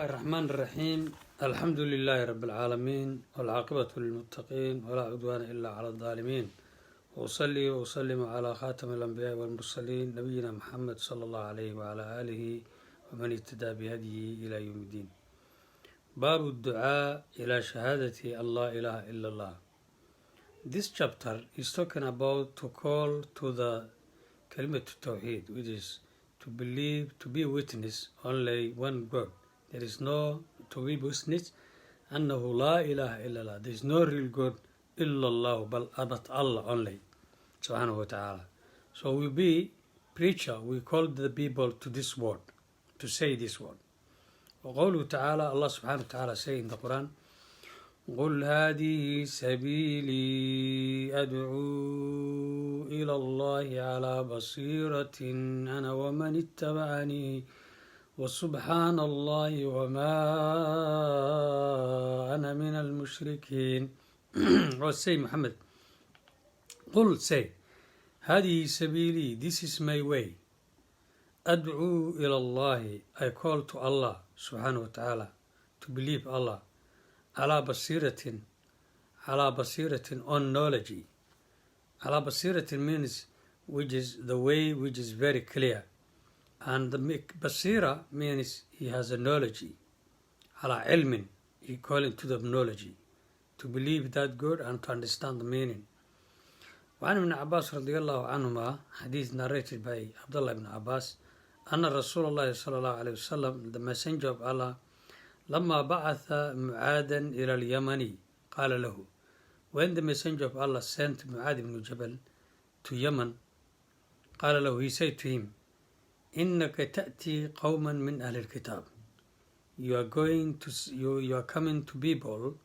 الرحمن الرحيم الحمد لله رب العالمين والعاقبة للمتقين ولا عدوان إلا على الظالمين وأصلي وأسلم على خاتم الأنبياء والمرسلين نبينا محمد صلى الله عليه وعلى آله ومن اهتدى بهديه إلى يوم الدين. باب الدعاء إلى شهادة الله إله إلا الله. This chapter is talking about to call to the kalimat tawheed, which is to believe, to be witness only one God. There is no to be witness أنه لا إله إلا الله. There is no real God إلا الله but Allah only subhanahu wa ta'ala. So we be preacher, we call the people to this word, to say this word. وقوله تعالى, Allah subhanahu wa ta'ala say in the Quran, قل هذه سبيلي أدعو إلى الله على بصيرة أنا ومن اتبعني وسبحان الله وما أنا من المشركين. Or say Muhammad, قل say هذه سبيلي, this is my way. أدعو إلى الله, I call to Allah subhanahu wa ta'ala, to believe Allah. على بصيرة on knowledge. على بصيرة means which is the way which is very clear. And the basira means he has a knowledge. على علم, he calling to the knowledge, to believe that good and to understand the meaning. وعن ابن عباس رضي الله عنهما, hadith narrated by Abdullah ibn Abbas, أن رسول الله صلى الله عليه وسلم, the messenger of Allah, لما بعث معاذا إلى اليمن قال له, when the messenger of Allah sent Mu'adh ibn Jabal to Yemen, قال له, he said to him, إنك تأتي قوما من أهل الكتاب, you are coming to people,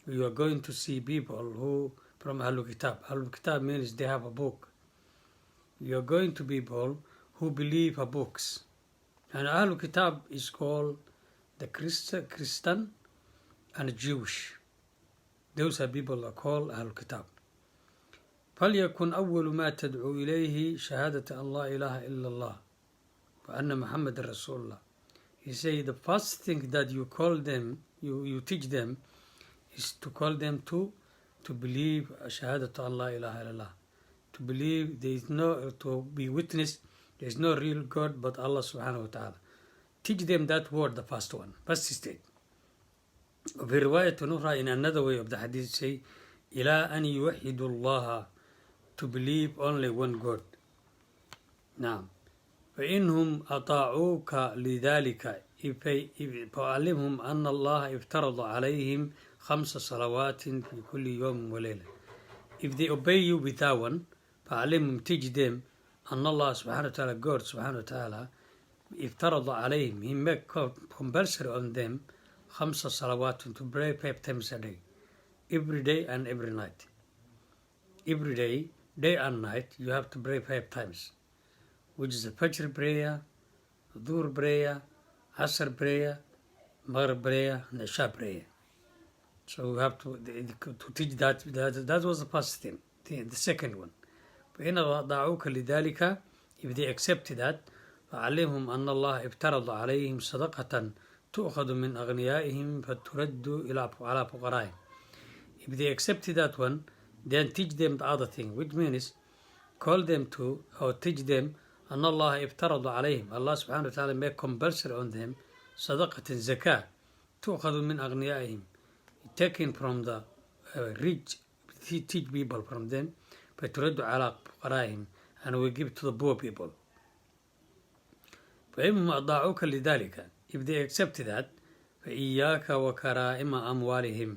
you are going to see people who from Ahlul Kitab. Ahlul Kitab means they have a book. You are going to people who believe a books. And Ahlul Kitab is called the Christian and Jewish. Those are people are called Ahlul Kitab. فليكن أول ما تدعو إليه شهادة أن لا إله إلا الله وأن محمد رسول الله. He say the first thing that you call them, you teach them, is to call them to believe شهادة أن لا إله إلا الله, to believe there is no, to be witness there is no real God but Allah subhanahu wa ta'ala. Teach them that word, the first one, first state. وفي رواية أخرى, in another way of the hadith, say إلى أن يوحدوا الله, to believe only one God. نعم. فإنهم أطاعوك لذلك, فعلمهم أن الله افترض عليهم 5 صلوات في كل يوم وليلة. If they obey you with that one, فعلمهم, teach them, أن الله سبحانه وتعالى, God سبحانه وتعالى, افترض عليهم, he make compulsory on them 5 صلوات, to pray 5 times a day, every day and every night. Every day, day and night, you have to pray 5 times, which is the Fajr prayer, Dhuhr prayer, Asr prayer, Maghrib prayer, and Isha prayer. So we have to teach that. That was the first thing. The second one, فإن ضاعوك لذلك, if they accept that, فعلمهم أن الله افترض عليهم صدقة تؤخذ من أغنيائهم فترد على فقرائهم. If they accept that one, then teach them the other thing, which means call them to, or teach them, أن الله افترض عليهم, Allah subhanahu wa ta'ala make compulsory on them, صدقة zakah تؤخذ من أغنيائهم, taken from the rich, teach people from them, فترد على فقرائهم, and we give to the poor people. فإنهم أضاعوك لذلك, if they accept that, فإياك وكرائم أموالهم,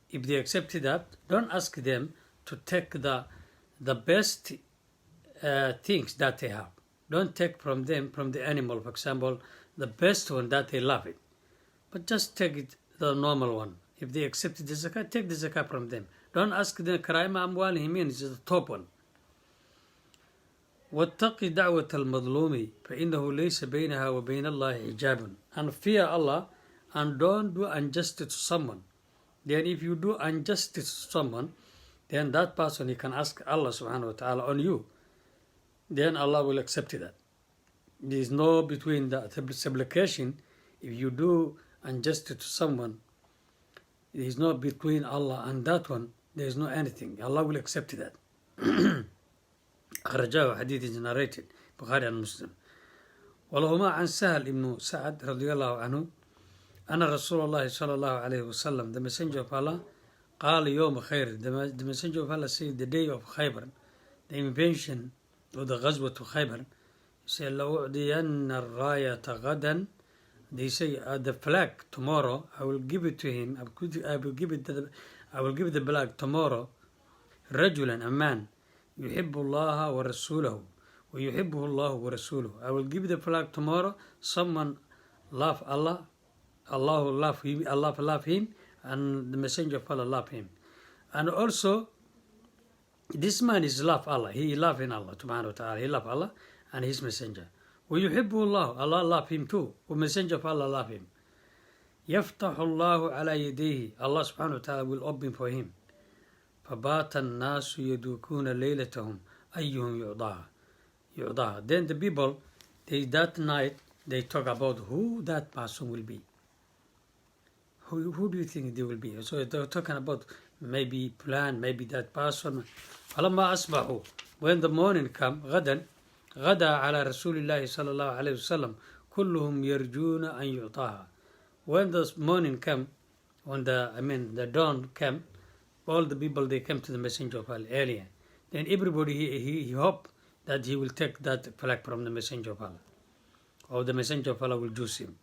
if they accept that, don't ask them to take the best things that they have. Don't take from them, from the animal, for example, the best one that they love it, but just take it, the normal one. If they accept the zakah, take the zakah from them. Don't ask them كرائم أموالهم, means the top one. واتق دعوة المظلوم فإنه ليس بينها وبين الله حجاب, and fear Allah and don't do injustice to someone. Then if you do injustice to someone, then that person, you can ask Allah subhanahu wa ta'ala on you, then Allah will accept that. There is no between the supplication. If you do unjust to someone, there is no between Allah and that one, there is no anything. Allah will accept that. أخرجاه حديث is narrated Bukhari and Muslim. ولهما عن سهل ibn Sa'ad رضي الله عنه أن رسول الله صلى الله عليه وسلم, the messenger of Allah, قال يوم خير, the messenger of Allah said the day of Khaybar, the invention of the غزوة Khaybar, he said لأعطين الراية غدا, they say the flag tomorrow I will give it to him, I will give the flag tomorrow, رجلا, a man, يحب الله ورسوله ويحبه الله ورسوله. I will give the flag tomorrow, someone love Allah, Allah love him, Allah love him, and the messenger of Allah love him. And also this man is love Allah, he love in Allah subhanahu wa ta'ala, he love Allah and his messenger. ويحبه الله, Allah love him too, the messenger of Allah love him. يفتح الله على يديه, Allah subhanahu wa ta'ala will open for him. فبات الناس يدوكون ليلتهم أيهم يعطاها. Then the people, that night, they talk about who that person will be. Who do you think they will be? So they're talking about maybe plan, maybe that person. فلما أصبحوا, when the morning come, غدا على رسول الله صلى الله عليه وسلم كلهم يرجون أن يعطاها. When the morning come, when the dawn came, all the people, they came to the messenger of Allah earlier. Then everybody, he hoped that he will take that flag from the messenger of Allah, or the messenger of Allah will do him.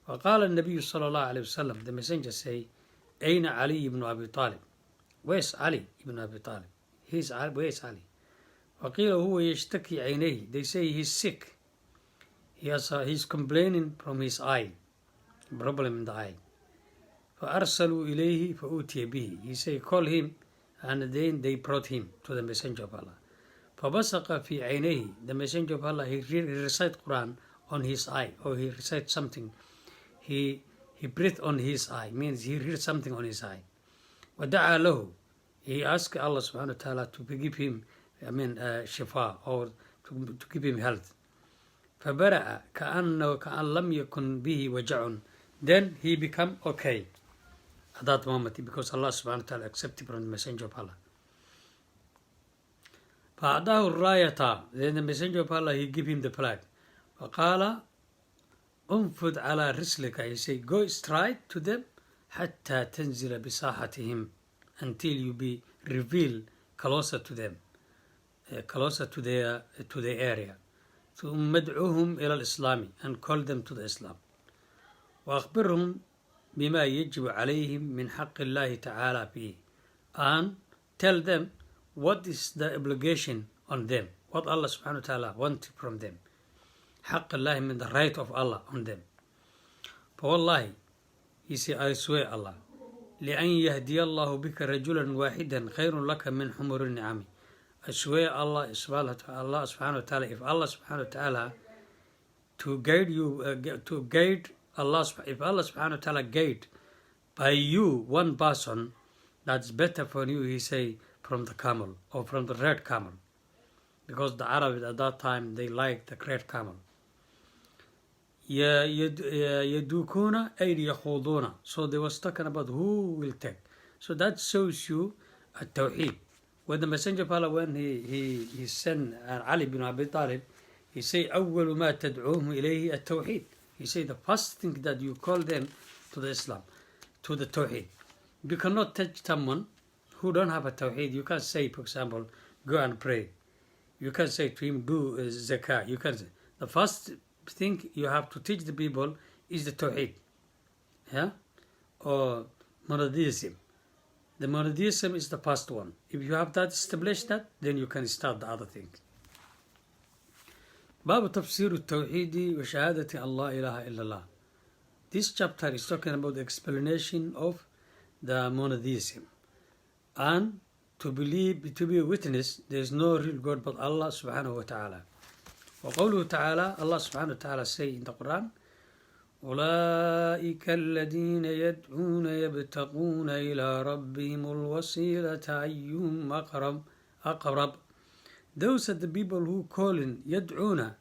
فقال النبي صلى الله عليه وسلم, the messenger say, أين علي ibn Abi Talib? Where's Ali ibn Abi Talib? Where's Ali? وقيل هو يشتكي عينيه, they say he's sick. He's complaining from his eye, problem in the eye. فأرسلوا إليه فأتي به, he say call him, and then they brought him to the messenger of Allah. فبصق في عينيه, the messenger of Allah, he recite Quran on his eye, or he recite something, he breathed on his eye, means he read something on his eye. ودعا له, he asked Allah subhanahu wa ta'ala to give him shifa, or to give him health. فبرأ كأن لم يكن به وجع, then he become okay at that moment, because Allah subhanahu wa ta'ala accepted from the messenger of Allah. فأعطاه الراية, then the messenger of Allah, he give him the flag. فقال انفض على رسلك, he say go straight to them حتى تنزل بساحتهم, until you be revealed closer to them, closer to their area. ثم ادعوهم إلى الإسلام, and call them to the Islam. وأخبرهم بما يجب عليهم من حق الله تعالى فيه, and tell them what is the obligation on them, what Allah subhanahu wa ta'ala wants from them. حق الله, means the right of Allah on them. فوالله, he say, I swear Allah, لأن يهدي الله بك رجلا واحدا خير لك من حمر النعم. I swear Allah subhanahu wa ta'ala, if Allah subhanahu wa ta'ala to guide you, if Allah subhanahu wa ta'ala guide by you one person, that's better for you, he say, from the camel, or from the red camel, because the Arabs at that time, they like the red camel. يدوكون أي يخوضون, so they was talking about who will take. So that shows you a tawheed. When the messenger of Allah, when he sent Ali ibn Abi Talib, he say أول ما تدعوهم إليه التوحيد. He say the first thing that you call them to the Islam, to the tawheed. You cannot touch someone who don't have a tawheed. You can't say, for example, go and pray. You can't say to him, do zakah. You can't say. The first thing you have to teach the people is the tawheed, or monotheism. The monotheism is the first one. If you have that established, then you can start the other thing. باب تفسير التوحيد وشهادة الله إله إلا الله. This chapter is talking about the explanation of the monotheism, and to be a witness there is no real God but Allah subhanahu wa ta'ala. وقوله تعالى, Allah subhanahu wa ta'ala say in the Quran, أولئك الذين يدعون يبتغون إلى ربهم الوسيلة أيهم أقرب. Those are the people who calling, يدعون,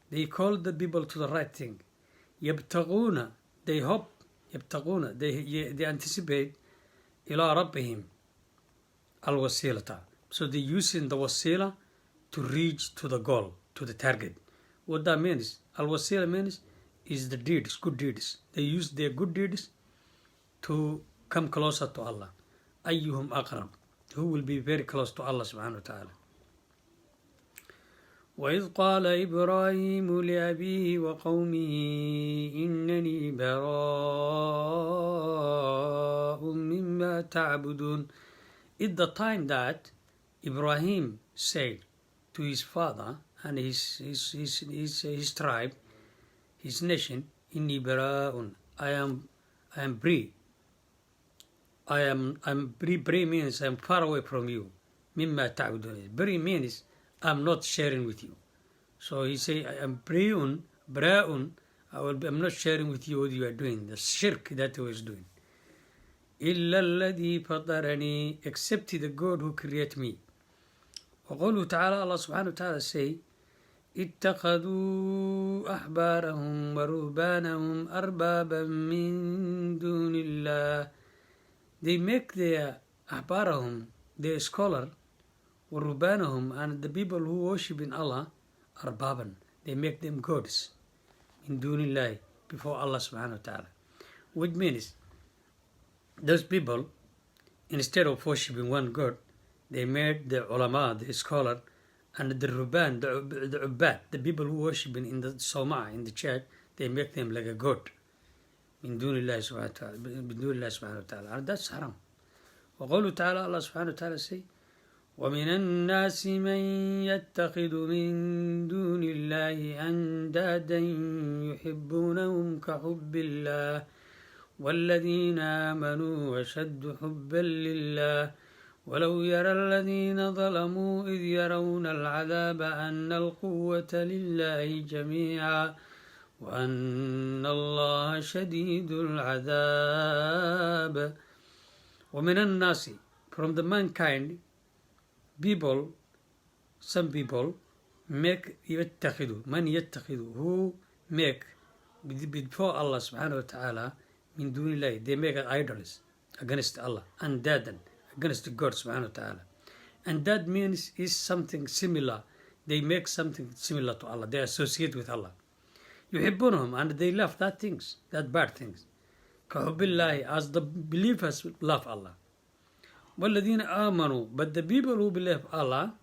they call the people to the right thing. يبتغون, they hope, يبتغون, they anticipate إلى ربهم الوسيلة. So they're using the wasila to reach to the goal, to the target. What that means, al-wasila means is the deeds, good deeds. They use their good deeds to come closer to Allah. أيهم أقرب, who will be very close to Allah subhanahu wa ta'ala. وإذ قال إبراهيم لأبيه وقومه إنني براء مما تعبدون. At the time that Ibrahim said to his father and his tribe, his nation, إني براء, I am free. I'm free. Free means I'm far away from you. مما تعبدون. Free means I'm not sharing with you. So he say, I am bra'un, I'm not sharing with you what you are doing, the shirk that he was doing. إِلَّا الَّذِي فَطَرَنِي, except the God who created me. وقوله تعالى, Allah subhanahu wa ta'ala say, اتخذوا أحبارهم ورهبانهم أربابا من دون الله. They make their أحبارهم, their scholar, ورهبانهم, and the people who worship in Allah, أربابا, they make them gods in دون الله, before Allah subhanahu wa ta'ala. Which means, those people, instead of worshiping one God, they made the ulama, the scholar, and the ruban, the ubbad, the people who worship in the soma, in the church, they make them like a god. من دون الله سبحانه وتعالى, من دون الله سبحانه وتعالى, and that's haram. وقوله تعالى, Allah subhanahu wa ta'ala say, ومن الناس من يتخذ من دون الله أندادا يحبونهم كحب الله والذين آمنوا أشد حبا لله ولو يرى الذين ظلموا إذ يرون العذاب أن القوة لله جميعا وأن الله شديد العذاب. ومن الناس, from the mankind, people, some people make يتخذوا, من يتخذوا, who make before Allah subhanahu wa ta'ala min dunillah, they make idols against Allah, andadan, against God subhanahu wa ta'ala. And that means is something similar. They make something similar to Allah. They associate with Allah. يحبونهم, and they love that things, that bad things. كحب الله, as the believers love Allah. والذين آمنوا, but the people who believe Allah,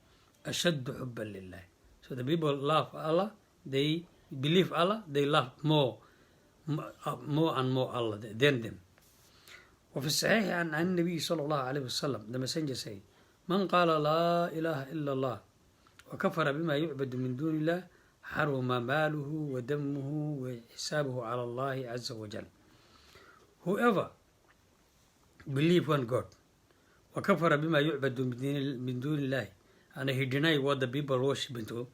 أشد حبا لله. So the people love Allah, they believe Allah, they love more and more Allah than them. وفي الصحيح عن النبي صلى الله عليه وسلم, the messenger say, من قال لا إله إلا الله وكفر بما يعبد من دون الله حرم ماله ودمه وحسابه على الله عز وجل. Whoever believe one God وكفر بما يعبد من دون الله, and he deny what the people worship into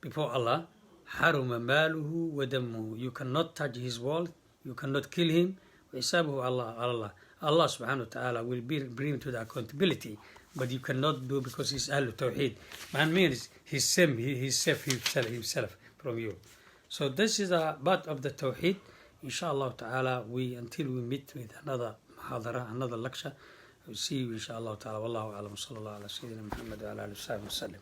before Allah, حرم ماله ودمه, you cannot touch his wealth, you cannot kill him, وحسابه على الله, Allah subhanahu wa ta'ala will bring to the accountability, but you cannot do because he's Ahlul Tawheed. Man means he's safe himself from you. So this is a part of the Tawheed. Inshallah ta'ala, until we meet with another muhadara, another lecture, we'll see you inshallah ta'ala. Wallahu alam, sallallahu ala sayyidina Muhammad wa ala alihi wa sallam.